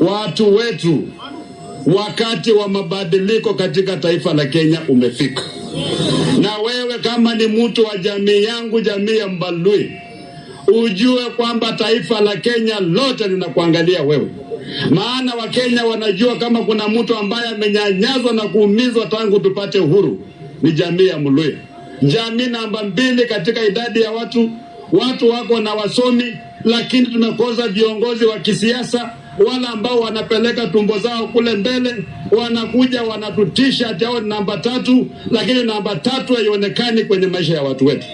Watu wetu, wakati wa mabadiliko katika taifa la Kenya umefika. Na wewe kama ni mtu wa jamii yangu, jamii ya Mbalui, ujue kwamba taifa la Kenya lote linakuangalia wewe. Maana Wakenya wanajua kama kuna mtu ambaye amenyanyazwa na kuumizwa tangu tupate uhuru ni jamii ya Mluya, jamii namba 2 katika idadi ya watu. Watu wako na wasomi, lakini tumekosa viongozi wa kisiasa wala ambao wanapeleka tumbo zao kule mbele, wanakuja wanatutisha ati hao ni namba 3, lakini namba 3 haionekani kwenye maisha ya watu wetu.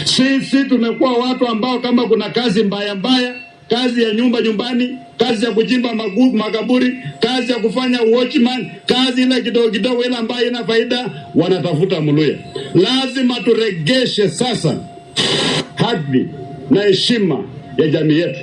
Sisi tumekuwa watu ambao kama kuna kazi mbaya mbaya, kazi ya nyumba nyumbani, kazi ya kuchimba makaburi, kazi ya kufanya watchman, kazi ile kidogo kidogo ile ambayo ina faida, wanatafuta Mluya. Lazima turegeshe sasa hadhi na heshima ya jamii yetu.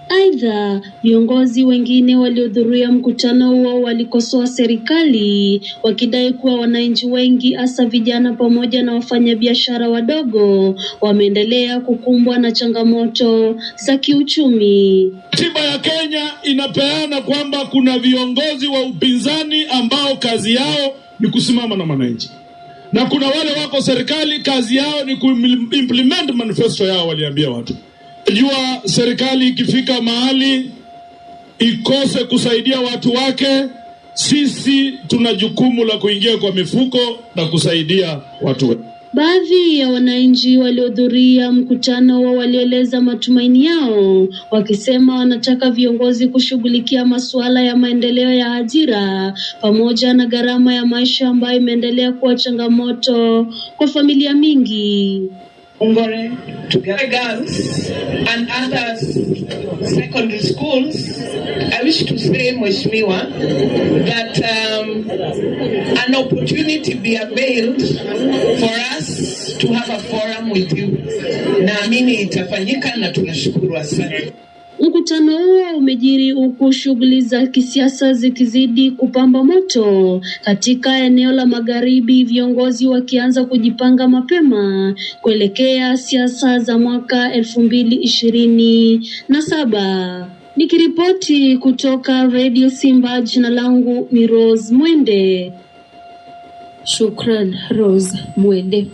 Aidha, viongozi wengine waliohudhuria mkutano huo walikosoa serikali wakidai kuwa wananchi wengi hasa vijana pamoja na wafanyabiashara wadogo wameendelea kukumbwa na changamoto za kiuchumi. Katiba ya Kenya inapeana kwamba kuna viongozi wa upinzani ambao kazi yao ni kusimama na wananchi, na kuna wale wako serikali kazi yao ni kuimplement manifesto yao, waliambia watu. Jua serikali ikifika mahali ikose kusaidia watu wake, sisi tuna jukumu la kuingia kwa mifuko na kusaidia watu wetu. Baadhi ya wananchi waliohudhuria mkutano huo walieleza matumaini yao wakisema wanataka viongozi kushughulikia masuala ya maendeleo ya ajira pamoja na gharama ya maisha ambayo imeendelea kuwa changamoto kwa familia mingi. Ungore together girls and other secondary schools, I wish to say, Mheshimiwa, that an opportunity be availed for us to have a forum with you. Naamini itafanyika na tunashukuru, asante. Mkutano huo umejiri huku shughuli za kisiasa zikizidi kupamba moto katika eneo la Magharibi, viongozi wakianza kujipanga mapema kuelekea siasa za mwaka 2027. Nikiripoti kutoka Radio Simba, jina langu ni Rose Mwende. Shukran, Rose Mwende.